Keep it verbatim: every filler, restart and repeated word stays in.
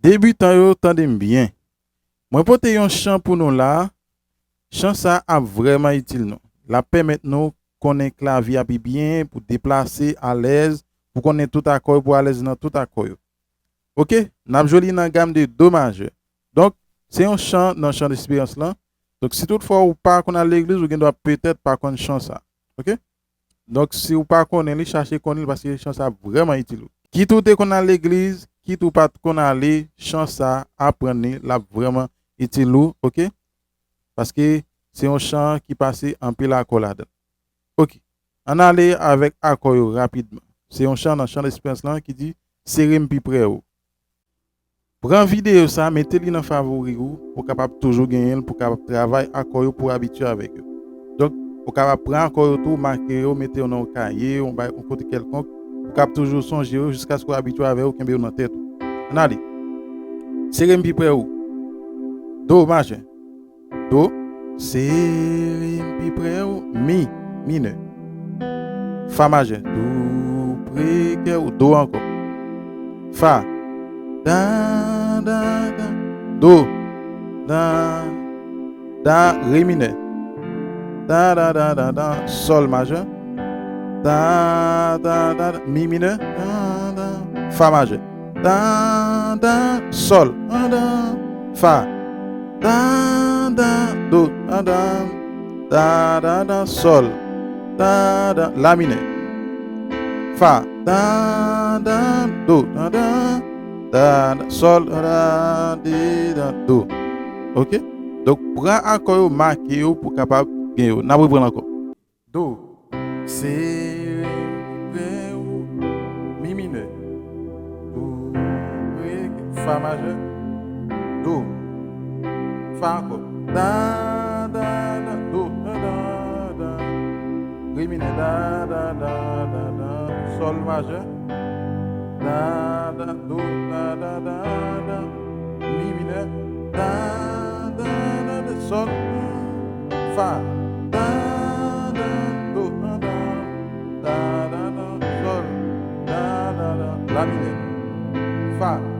Debitan yo, tande m byen. Mwen pote yon chan pou nou la. Chan sa ap vrèman itil nou. L ap pèmèt nou konnen klavye a pi byen pou deplase alèz, pou konnen tout akò yo, pou alèz nan tout akò yo. Oke? N ap jwe li nan gam de do majè. Donk, se yon chan nan chan desperans lan. Donk, si toutfwa ou pa konn al legliz, ou gen dwa petèt pa konn chan sa. Oke? Donk, si ou pa konnen li, chache konn li paske chan sa vrèman itil ou. Kit ou te konn al legliz, kit ou pa t konn ale, chan sa, aprann li, l ap vrèman itil ou, oke? Paske se yon chan ki pase anpil akò ladan. Oke. Ann ale avèk akò yo rapidman. Se yon chan nan chan desperans lan ki di, sere m pi pre ou. Pran videyo sa, mete li nan favori ou, pou w kapab toujou genyen l, pou w kapab travay akò yo, pou w abitye avèk yo. Donk, ou kapab pran akò yo tou, make yo, mete yo nan yon kaye, yon bay, yon kote kèlkonk, ou kapab toujou sonje yo, jiskaske w abitye avè yo, kenbe yo nan tèt ou. Ann ale. Sere m pi pre ou. Do majè. Do, sere m pi pre ou, mi minè. Fa majè, tou pre kè ou, do ankò. Fa, da, da, da, do, da, da, re minè. Da, da, da, da, da, sòl majè. Da, da, da, da, mi minè. Da, da, fa majè. Da, da, sòl, da, da, fa. Da, da, do, da, da, da, da, da, sòl, da, da, la minè. Fa, da, da, do, da, da, da, da, sòl, da, da, de, da, do. Oke? Donk, pran akò yo, make yo pou kapab gen yo. N ap reprann ankò. Do, sere, re, ou, mi minè. Do, re, fa majè. Do, fa ankò. Da, da, da, do, da, da, da. Re minè, da, da, da, da, da. Sòl majè. Da, da, do, da, da, da, da. Mi minè. Da, da, da, da, sòl. Fa. Da, da, do, da, da. Da, da, da, sòl. Da, da, da, la minè. Fa.